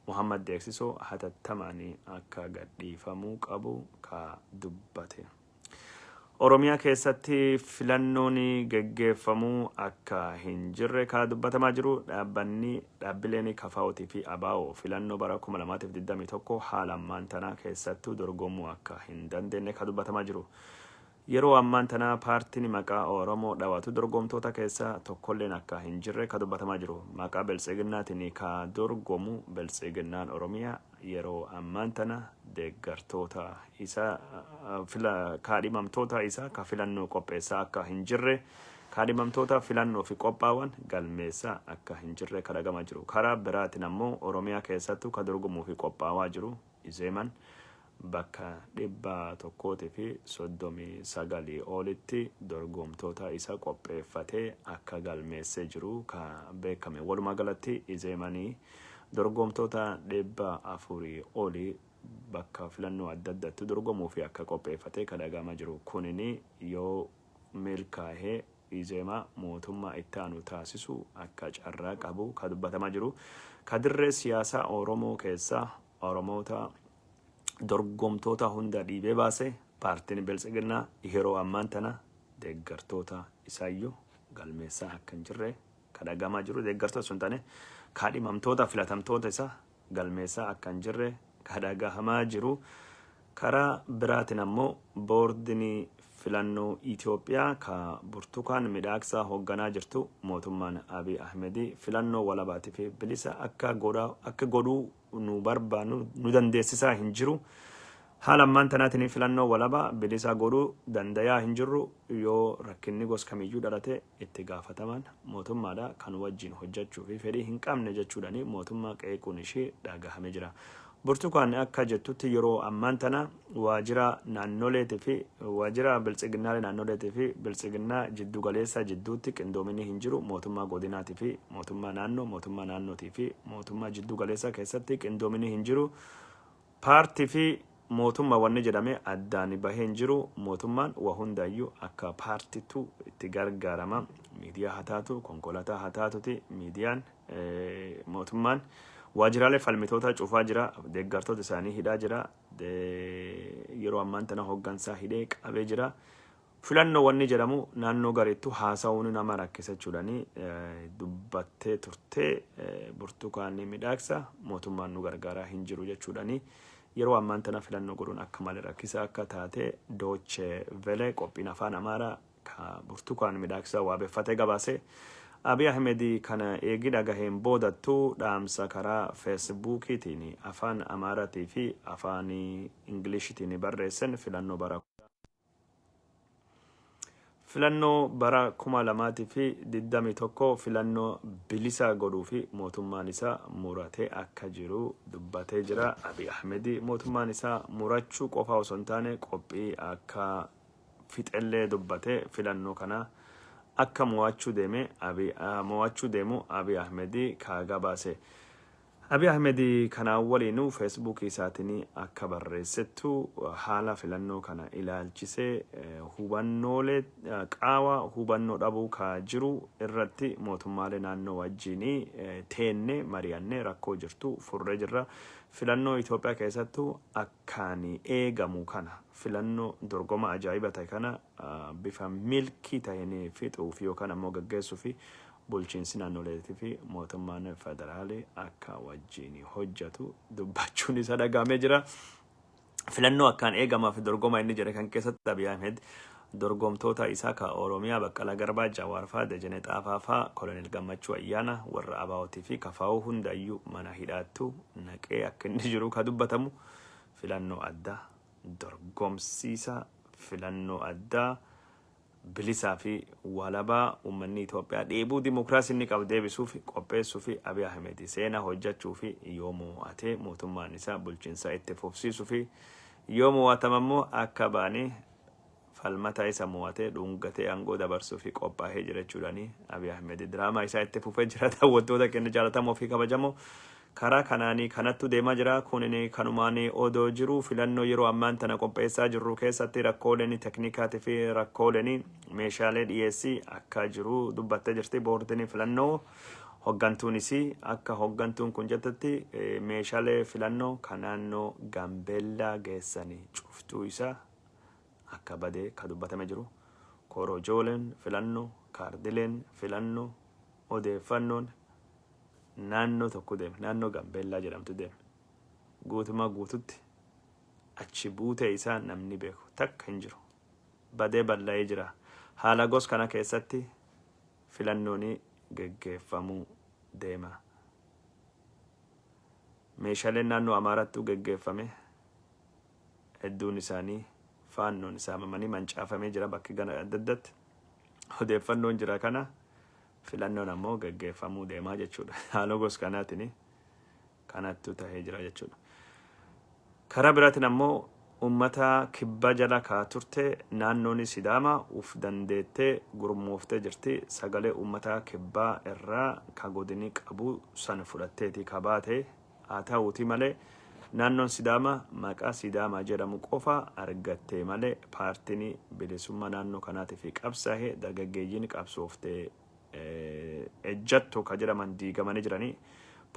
Muhammad Deeksisoo hatattamaan akka gadhiifamuu qabu ka dubbate. Oromiyaa keessatti filannoon geggeeffamuu akka hin jirre ka dubbatamaa jiru. Dhaabbanni dhaabbileen KFO'tii fi ABO filannoo bara 2021 haala ammaan tanaa keessattuu dorgomuu akka hin dandeenye ka dubbatamaa jiru. Yeroo ammaan tanaa paartiin maqaa Oromoo dhawatu dorgomtoota keessa tokkolleen akka hin jirre ka dubbatamaa jiru. Maqaa Biltsiginnaatiin ka dorgomu Biltsiginnaan Oromiyaa yeroo ammaan tana deeggartoota isa fila kaadhimamtoota isaa ka filannoo qopheessaa akka hin jirre, kaadhimamtoota filannoo fi qophaa'an galmeessaa akka hin jirre ka dhagamaa jiru. Karaa biraatiin ammoo Oromiyaa keessattuu ka dorgomuu fi qophaa'aa jiru Izeeman bakka 139 olitti dorgomtoota isa qopheeffatee akka galmeessee jiru ka beekame. Walumaa galatti Izeemanii dorgomtoota 400 olii bakka filannoo adda addaatti dorgomuu fi akka qopheeffatee ka dhagahamaa jiru. Kunini yoo milkaa'ee Izeemaa mootummaa itti aanu taasisu akka carraa qabu ka dubbatamaa jiru. Ka dirree siyaasaa Oromoo keessaa Oromoota dorgomtoota hunda dhiibee baase paartiin Biltsiginnaa yeroo ammaan tana deeggartoota isaayyuu galmeessaa akka hin jirre ka dhagahamaa jiru. Deeggartoota sun taane, kaadhimamtoota filatamtoota isaa galmeessaa akka hin jirre ka dhagahamaa jiru. Karaa biraatiin ammoo boordiin filannoo Itoophiyaa ka Burtukaan Midhaaksaa hoogganaa jirtu mootummaan Abiy Ahmed filannoo walabaatii fi bilisa akka godhuu nu barbaannu nu dandeessisaa hin jiru. Haala ammaan tanaatiin filannoo walabaa bilisa godhuu dandayaa hin jirru. Yoo rakkinni gos kamiyyuu dhalate itti gaafatamaan mootummaadha, kan wajjin hojjechuu fi fedhii hin qabne jechuudhaan mootummaa qeequun ishii dhagahame jira. Burtukaan akka jettutti yeroo ammaan tana waajjira naannoleetii fi waajjira biltsiginnaalee naannoleetii fi biltsiginnaa jiddu galeessaa jidduutti qindoominni hin jiru. Mootummaa godinaatii fi mootummaa naannoo, mootummaa naannootii fi mootummaa jiddu galeessaa keessatti qindoominni hin jiru. Paartii fi mootummaa wanni jedhame addaan bahee hin jiru. Mootummaan waa hundayyuu akka paartitu itti gargaarama. Miidiyaa haa taatu, konkolaataa haa taatuti, miidiyaan mootummaan waajjiraalee falmitoota cufaa jira, deeggartoota isaanii hidhaa jira, yeroo ammaan tana hooggansaa hidhee qabee jira. Filannoo wanni jedhamu naannoo gareettu haasa'uun nama rakkisa jechuudhaani dubbattee turtee Burtukaan Midhaaksa. Mootummaan nu gargaaraa hin jiru jechuudhaani yeroo ammaan tana filannoo godhuun akka malee rakkisaa akka taate Deutsche Welle qophiin afaan Amaaraa ka Burtukaan Midhaaksa waabeffatee gabaase. Abiy Ahmed kana eegi dhagaheen boodattu dhaamsa karaa Feesbuukiitiin afaan Amaaraatii fi afaan Ingiliishitiin barreessen filannoo bara 2021 filannoo bilisa godhuu fi mootummaan isaa muratee akka jiru dubbatee jira. Abiy Ahmed mootummaan isaa murachuu qofa osoo hin taane qophii akka fixellee dubbatee filannoo kana akka mo'achuu deemu Abiy Ahmed ka gabaase. Abiy Ahmed kanaan waliinuu Feesbuukii isaatiin akka barreessettu haala filannoo kana ilaalchisee hubannoolee qaawa hubannoo dhabuu ka jiru irratti mootummaalee naannoo wajjin teenne mari'annee rakkoo jirtu furree jirra. Filannoo Itoophiyaa keessattuu akkaan eegamu kana, filannoo dorgoma ajaa'iba ta'e kana bifa milkii ta'een fixuuf yookaan ammoo gaggeessuuf bulchiinsi naannoleetii fi mootummaan federaalii akka wajjin hojjetu dubbachuun isa dhagahamee jira. Filannoo akkaan eegamaa fi dorgoma inni jedhe kan keessatti Abiy Ahmed dorgomtoota isaa ka Oromiyaa Baqqalaa Garbaa, Jawaar faa, Dajanee Xaafaa faa, Koloneel Gammachuu Ayyaana, warra ABO'tii fi KFO hundayyuu mana hidhaattu naqee akka inni jiru ka dubbatamu. Filannoo addaa dorgomsiisa, filannoo addaa bilisaa fi walabaa uummanni Itoophiyaa dheebuu dimokiraasii inni qabu deebisuuf qopheessuu fi Abiy Ahmed seenaa hojjechuu fi yoo mo'atee mootummaan isaa bulchiinsa itti fufsiisuu fi yoo mo'atama immoo akka baanii falmata isa mo'atee dhungatee aangoo dabarsuu fi qophaa'ee jira jechuudhaani Abiy Ahmed diraamaa isaa itti fufee jira. Daawwattoota keenya jaalatamoo fi kabajamoo, karaa kanaanii kanattu deemaa jira. Kunin kanumaan odoo jiru filannoo yeroo ammaan tana qopheessaa jirru keessatti rakkooleen teknikaatii fi rakkooleen meeshaalee dhiyeessii akka jiru dubbattee jirti boordiin filannoo. Hoggantuunis akka hoggantuun kun jettetti meeshaalee filannoo kan naannoo Gaambeellaa geessanii cuftuu isaa akka badee ka dubbatame jiru. Korojooleen filannoo, kaardileen filannoo, odeeffannoon naannoo tokko deeme, naannoo Gaambeellaa jedhamtu deeme. Guutumaa guututti achi buutee isaa namni beeku takka hin jiru. Badee bal'a'ee jira. Haala gos kana keessatti filannoon geggeeffamuu deema. Meeshaaleen naannoo Amaarattuu geggeeffame hedduun isaanii faannoon saamamanii mancaafamee jira bakki gana adda addaatti. Odeeffannoon jira kana filannoon ammoo geggeeffamuu deemaa jechuudha. Haala gos kanaatiin kanattu tahee jira jechuudha. Karaa biraatiin ammoo uummata kibba jala kaa turte naannoon Sidaama uf dandeettee gurmooftee jirti. Sagalee uummata kibbaa irraa ka godini qabu san fudhatteeti ka baate. Haa ta'uuti malee naannoon Sidaama maqaa Sidaamaa jedhamu qofa argattee malee paartiin bilisummaa naannoo kanaatiif qabsaa'e dargaggeeyyiin qabsooftee ejjatto ka jedhaman diigamanii jiranii.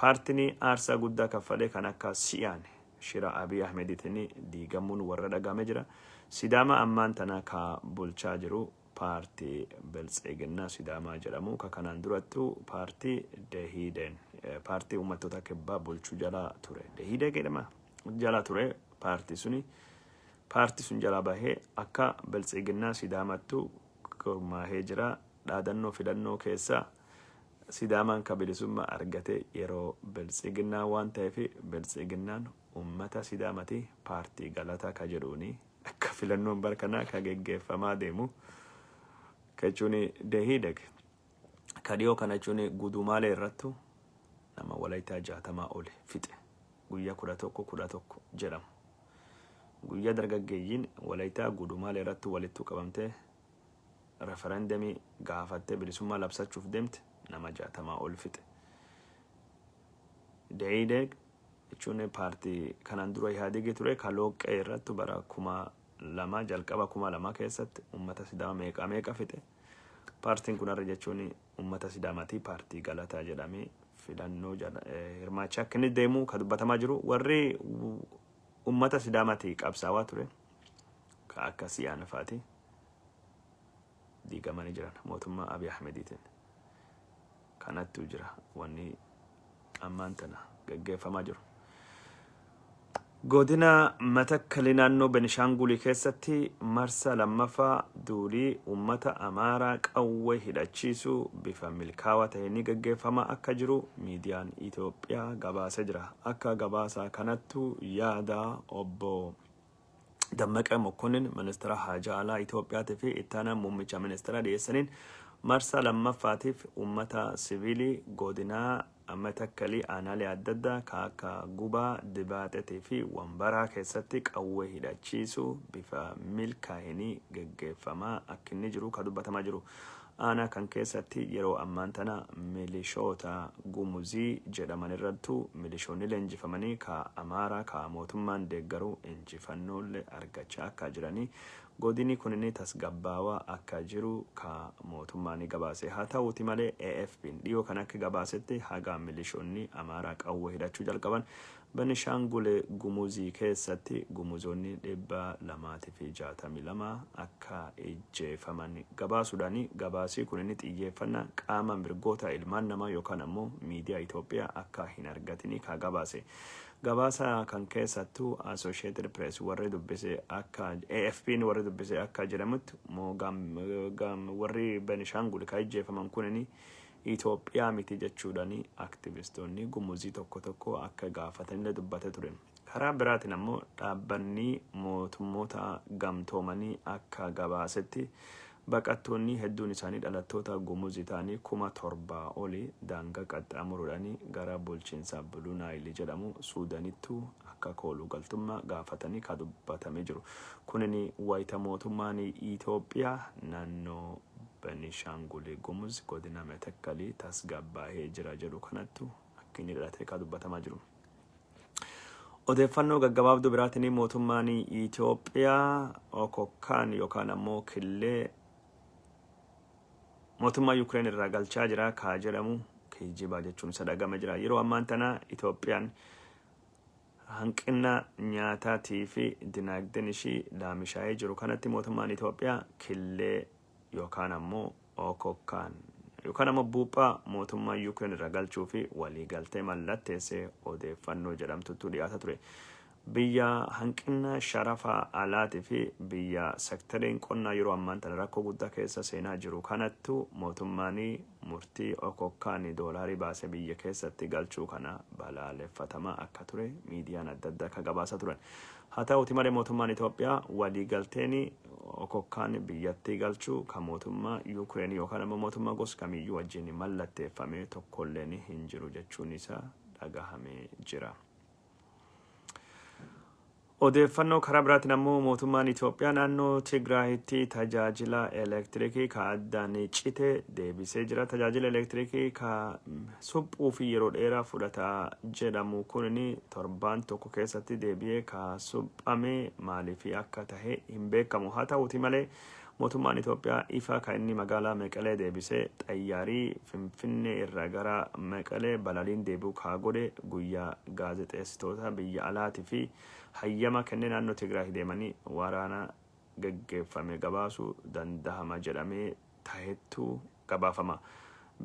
Paartiin aarsaa guddaa kaffalee kan akka si'aan shira Abiy Ahmeditiin diigamuun warra dhagahame jira. Sidaama ammaan tana ka bulchaa jiru paartii Biltsiginnaa Sidaamaa jedhamu ka kanaan durattu paartii Dehiideen, paartii uummattoota kibbaa bulchuu jala ture. Dehiidee jedhama jala ture paartii suni. Paartii sun jala bahee akka Biltsiginnaa Sidaamattu gurmaahee jira. Dhaadannoo filannoo keessa Sidaamaan ka bilisummaa argate yeroo Biltsiginnaa waan ta'eef Biltsiginnaan uummata Sidaamati paartii galataa ka jedhuuni akka filannoon bara kanaa ka geggeeffamaa deemu jechuun Dehiideg ka dhiyoo kana jechuun Gudumaalee irrattu nama Walaayitaa 60 oli fixe guyyaa 11/11 jedhamu. Guyyaa dargaggeeyyiin Walaayitaa Gudumaalee irratti walittu qabamtee referendemii gaafattee bilisummaa labsachuuf deemte nama 60 ol fixe. Dehiideg jechuun paartii kanaan dura Ihaadigii ture ka Looqqee irratti bara 2000, jalqaba 2000 keessatti uummata Sidaama meeqa meeqa fixe. Paartiin kun har'a jechuun uummata Sidaamaatii paartii galataa jedhamee filannoo hirmaachaa akka inni deemu ka dubbatamaa jiru. Warri uummata Sidaamaatii qabsaawaa ture ka akka Si'aan faati diigamanii jiran mootummaa Abiy Ahmediitiin. Kanattu jira wanni ammaan tana gaggeeffamaa jiru. Godina Matakkalii naannoo Benishaangulii keessatti marsa lammaffaa duulii uummata Amaaraa qawwee hidhachiisuu bifa milkaawaa ta'een ni gaggeeffamaa akka jiru miidiyaan Itoophiyaa gabaasee jira. Akka gabaasa kanattu yaada obbo Dammaqee Mokkonnin, ministeera haajaa alaa Itoophiyaatii fi ittaanaa muummicha ministeera dhiyeessaniin marsaa lammaffaatiif uummata siviilii godinaa Matakkalii aanaalee adda addaa ka akka Gubaa, Dibaaxetii fi Wambaraa keessatti qawwee hidhachiisuu bifa milkaa'inii geggeeffamaa akka inni jiru ka dubbatamaa jiru. Aanaa kan keessatti yeroo ammaan tana milishoota Gumuzii jedhaman irrattu milishoonni leenjifamanii ka Amaaraa ka mootummaan deeggaru injifannoolle argachaa akka jiranii, godini kunini tasgabbaawaa akka jiru ka mootummaani gabaase. Haa ta'uuti malee AFPn dhiyoo kana akka gabaasetti haga milishoonni Amaaraa qawwee hidhachuu jalqaban Benishaangul Gumuzii keessatti Gumuzoonni 262 akka ijjeefaman gabaasuudhaan, gabaasii kunini xiyyeeffanna qaama mirgoota ilmaan namaa yookaan ammoo miidiyaa Itoophiyaa akka hin argatini ka gabaase. Gabaasa kan keessattuu Associated Press warri dubbise akka AFP'n warri dubbise akka jedhamutti warri Benishaangul ka ijjeefaman kunini Itoophiyaa miti jechuudhaan aktivistoonni Gumuzii tokko tokko akka gaafatanillee dubbate ture. Karaa biraatiin ammoo dhaabbanni mootummoota gamtoomanii akka gabaasetti baqattoonni hedduun isaanii dhalattoota Gumuzii ta'anii 7,000 oli daangaa qaxxaamuruudhaan gara bulchiinsa Blue Nile jedhamu Suudanittu akka kooluu galtummaa gaafatanii ka dubbatamee jiru. Kunin wayita mootummaan Itoophiyaa naannoo Benishaangul Gumuz godina Metekkalii tasgabbaahee jira jedhu kanattu akka inni dhalatee ka dubbatamaa jiru. Odeeffannoo gaggabaabduu biraatiin mootummaan Itoophiyaa okokkaan yookaan ammoo killee mootummaa Yukireen irraa galchaa jira kaa jedhamu. Kijibaa jechuun isa dhagama jira. Yeroo ammaan tana Itoophiyaan hanqina nyaataatii fi dinaagdeen ishii laamishaa'ee jiru kanatti mootummaan Itoophiyaa killee yookaan ammoo okokkaan yookaan ammoo buuphaa mootummaa Yuukireen irra galchuu fi waliigaltee mallatteessee odeeffannoo jedhamtutu dhiyaata ture. Biyya hanqina sharafa alaatii fi biyya sektariin qonnaa yeroo ammaan tana rakkoo guddaa keessa seenaa jiru kanattu mootummaan murtii okokkaan doolaarii baasee biyya keessatti galchuu kana balaaleffatamaa akka ture miidiyaan adda addaa akka gabaasa turan. Haa ta'uti malee, mootummaan Itoophiyaa waliigalteen okokkaan biyyattii galchuu kan mootummaa Yuukireen yookaan ammoo mootummaa gosa kamiyyuu wajjin mallatteeffame tokkolleen hin jiru jechuun isaa dhagahamee jira. Odeeffannoo karaa biraatiin ammoo mootummaan Itoophiyaa naannoo Tigraayitti tajaajila elektirikii ka addaan cite deebisee jira. Tajaajila elektirikii ka suphuu fi yeroo dheeraa fudhata jedhamu kun torbaan tokko keessatti deebi'ee ka suphame maaliif akka tahe hin beekamu. Haa ta'uti malee, mootummaan Itoophiyaa ifa kan inni magaalaa Meqalee deebisee xayyaarii Finfinnee irraa gara Meqalee balaliin deebi'u kaa godhe guyyaa gaazexeessitoota biyya alaatii fi hayyama kennee naannoo Tigraay deemanii waraana geggeeffame gabaasuu dandahama jedhamee tahettu gabaafama.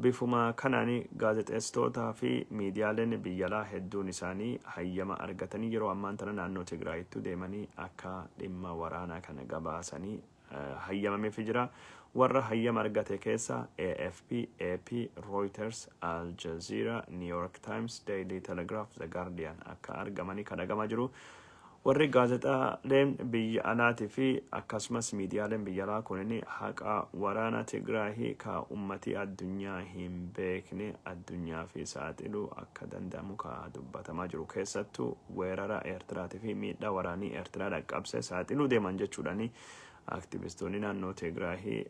Bifuma kanaan gaazexeessitootaa fi miidiyaaleen biyya alaa hedduun isaanii hayyama argatanii yeroo ammaan tana naannoo Tigraayittu deemanii akka dhimma waraanaa kana gabaasanii hayyamameefii jira. Warra hayyama argate keessa AFP, AP, Reuters, Al Jazeera, New York Times, Daily Telegraph, The Guardian akka argamanii kan dhagamaa jiru. Warri gaazexaaleen biyya alaatii fi akkasumas miidiyaaleen biyya alaa kunin haqa waraana Tigraahii ka ummatii addunyaa hin beekne addunyaa fi saaxiluu akka danda'amu ka dubbatamaa jiru. Keessattuu weerara Eertiraatii fi miidhaa waraanii Eertiraa dhaqqabse saaxiluu deeman jechuudhaani aktivistoonni naannoo Tigraahii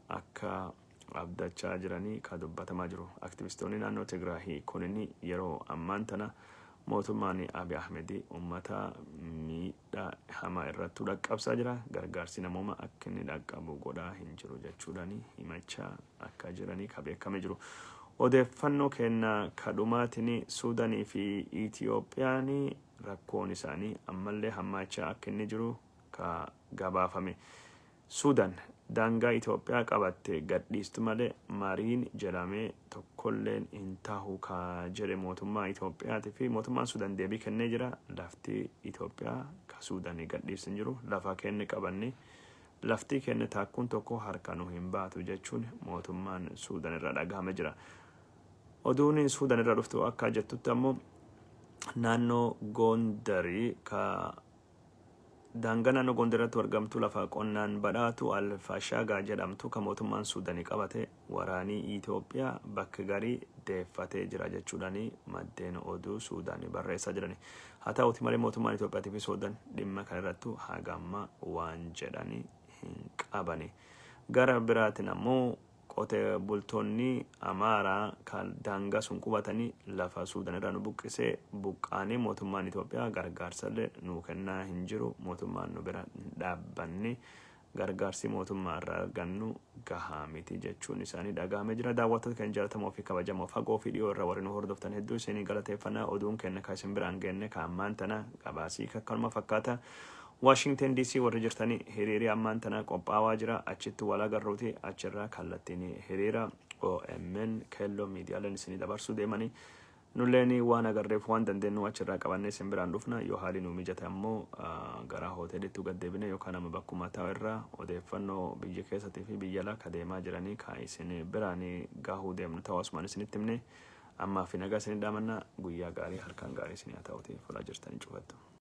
akka abdachaa jiranii ka dubbatamaa jiru. Aktivistoonni naannoo Tigraahii kunin yeroo ammaan tana mootummaan Abiy Ahmed uummata miidhaa hamaa irratti dhaqqabsaa jira. Gargaarsi namooma akka inni dhaqqabu godhaa hin jiru jechuudhaan himachaa akka jiranii ka beekame jiru. Odeeffannoo kenna kadhumaatiin, Suudaanii fi Itiyoophiyaan rakkoon isaanii ammallee hammaachaa akka inni jiru ka gabaafame. Suudaan daangaa Itoophiyaa qabatte gadhiistu malee mariin jedhamee tokkolleen hin tahu ka jedhe mootummaa Itoophiyaatii fi mootummaan Suudaan deebii kennee jira. Lafti Itoophiyaa ka Suudaanii gadhiistu hin jiru. Lafa kenne qabanne, lafti kenne taakkuun tokko harka nu hin baatu jechuun mootummaan Suudaan irra dhagahame jira. Oduun Suudaan irra dhuftu akka jettutti ammoo naannoo Gondarii ka daangaa naannoo Gondar irratti argamtu, lafa qonnaan badhaatu Alfashaagaa jedhamtu kan mootummaan Suudanii qabate, waraanii Itoophiyaa bakka garii deeffatee jira jechuudhaan maddeen oduu Suudaanii barreessaa jirani. Haa ta'uti malee, mootummaan Itoophiyaatii fi Suudaan dhimma kana irrattu haga ammaa waan jedhani hin qabani. Gara biraatiin ammoo qote bultoonni Amaaraa kan daangaa sun qubatanii lafa Suudaan irraa nu buqqisee, buqqaanee, mootummaan Itoophiyaa gargaarsallee nuu kennaa hin jiru, mootummaan nu bira hin dhaabbanne, gargaarsi mootummaa irraa argannu gahaa miti jechuun isaanii dhaga'amee jira. Daawwattoota kan jaallatamoo fi kabajamoo, fagoo fi dhiyoo irra warri nu hordoftan hedduu isinii galateeffannaa. Oduun kenna kan isin biraan geenne kan ammaan tana gabaasii kakkanuma fakkaata. Washington DC warri jirtanii hiriirii ammaan tana qophaawaa jira. Achitti wal agarruuti achirraa kallattiin hiriira OMN keelloo miidiyaaleen isinii dabarsuu deemanii, nulleen waan agarreef waan dandeenyu achirraa qabannee isin biraan dhufna. Yoo haalli nu mijate ammoo gara hoteelittuu gad deebine yookaan amma bakkuma ta'u irraa odeeffannoo biyya keessattii fi biyya alaa ka deemaa jiranii ka isin biraan gahuu deemnu ta'uu asumaan isinitti himne, ammaa fi nagaa isin dhaamanna. Guyyaa gaarii, halkan gaarii isin haa ta'uti, fuula jirtanii cufattu.